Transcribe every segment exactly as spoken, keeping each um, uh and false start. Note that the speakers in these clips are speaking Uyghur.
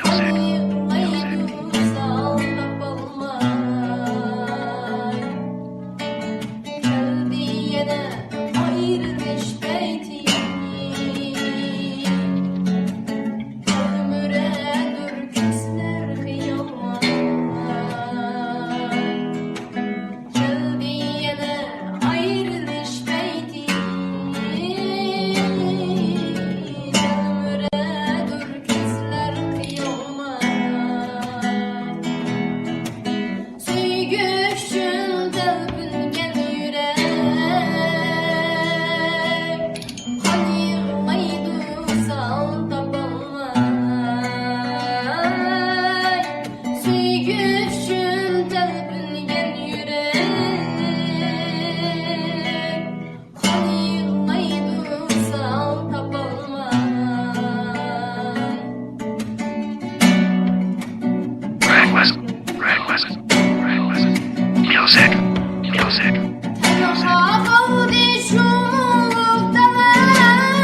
يىغلايدۇ زال تاپالماي. كەلدى يەنە ئايرىلىش پەيتى. تەلمۈرەدۇر كۆزلەر خىياللار. كەلدى يەنە ئايرىلىش پەيتى. تەلمۈرەدۇر كۆزلەر خىياللار. سۆيگۈ ئۈچۈن تەلپۈنگەن يۈرەك. قان يىغلايدۇ زال تاپالماي. سۆيگۈ ئۈچۈن تەلپۈنگەن يۈرەك. قان يىغلايدۇ زال تاپالماي. Breakfast, breakfast, breakfast. Music, music. تەنھا قالدى شۇ مۇڭلۇق دالاي،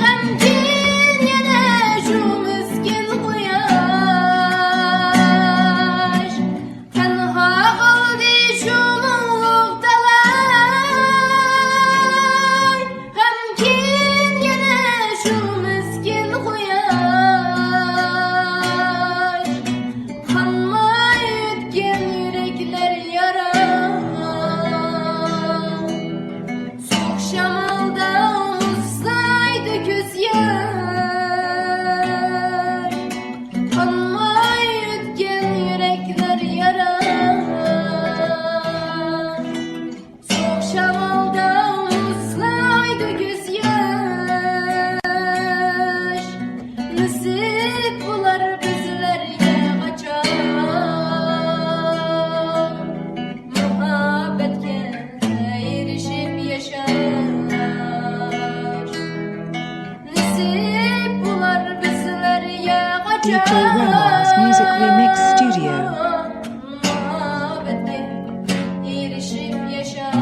غەمكىن يەنە شۇ مىسكىن قۇياش. تەنھا قالدى شۇ مۇڭلۇق دالاي، غەمكىن يەنە شۇ مىسكىن قۇياش. قانماي ئۆتكەن يۈرەكلەر يارا. سوغۇق شامالدا مۇزلايدۇ كۆز ياش. قانماي ئۆتكەن يۈرەكلەر يارا. سوغۇق شامالدا مۇزلايدۇ كۆز ياش. نېسىپ بولار بىزلەرگە قاچان مۇھەببەتكە ئېرىشىپ ياشاش. نېسىپ بولار بىزلەرگە قاچان D J Remix Music Remix Studio. مۇھەببەتكە ئېرىشىپ ياشاش.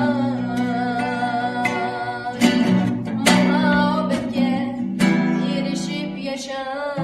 مۇھەببەتكە ئېرىشىپ ياشاش.